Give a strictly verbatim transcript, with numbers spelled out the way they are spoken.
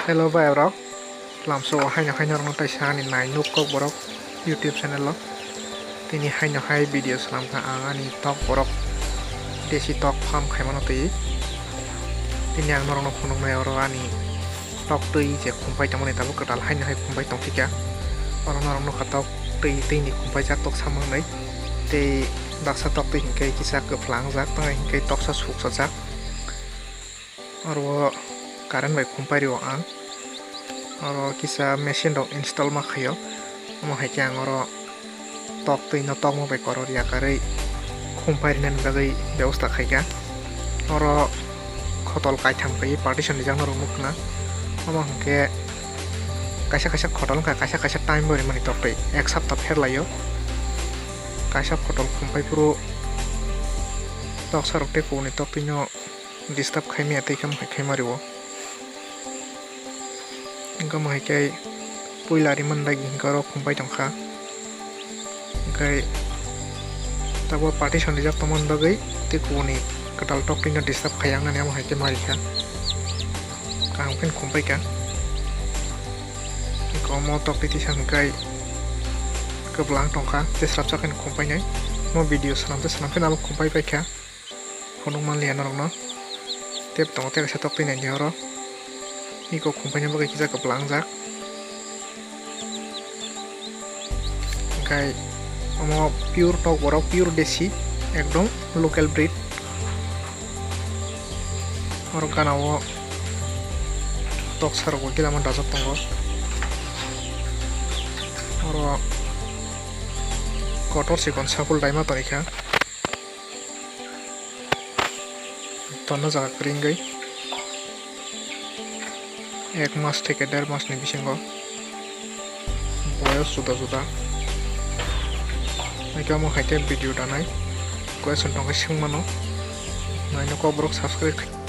Hello bai rok, lamso o haino haino rokno taisa ani nai nuk kok borok YouTube channel o. Tini haino hai video swnam kha ang ani tok borok desi tok farm khaimano twi. Tini ang norokno phunuknai oro ani tok twi je khumpai tongmani tabuk kwtal haino hai khumpai tongphika. Oro norok nukha tok twi, twini khumpai jak tok samung nai. Tei baksa tok twi hinkhe kisa kwpla wngjak, tei hinkhe toksa suksajak. Oro current bai khumpai rio ang. Oro kisa machine rok install ma khaio. Omo hai khe ang oro tok twi no tokma bai koror yakarwi khumpai rinani bagwi bebosta khaikha. Oro khotol kaitham kaiwi partition rijak norok nukha na. Omo hinkhe kaisa kaisa khotol wngkha, kaisa kaisa time bo rimani tok twi ek sapta pher laio. Kaisa khotol khumpai phuru toksa rok tei kubuni tok twi no disturb khaimaya tei khe omo hai khaima rio. Hinkhe omo hai khe puila rimani dagi hinkhe oro khumpai tongkha. Hinkhe tabuk partition rijak tongmani bagwi tei kubuni kwtal tok twi no disturb khaiya wngnani omo hai khe ma rikha. Kaham khe khumpai kha. Hinkhe omo tok twi tisa hinkhe kwblang tongkha, tei srapsa khe khumpai nai. Omo video swnam tei swnam khe abo khumpai paikha. Phunuk manliya norokno. Tei tongo tei kaisa tok twi naidi oro. Iko khumpai ni bagwi kisa kwblang jak. Hinkhe omo pure tok borok, pure desi, ekdom local breed. Oro gana o toksa rok bo gila man dajak tongo. Oro kotor chikon sakul daima tongwi kha. Tonno jaga kwrwi wngwi ek mas theke der mas ni bisingo boyos juda juda. Haikhe omo hai khe video danai question tongkhe swngmano. Naino kok borok subscribe khai.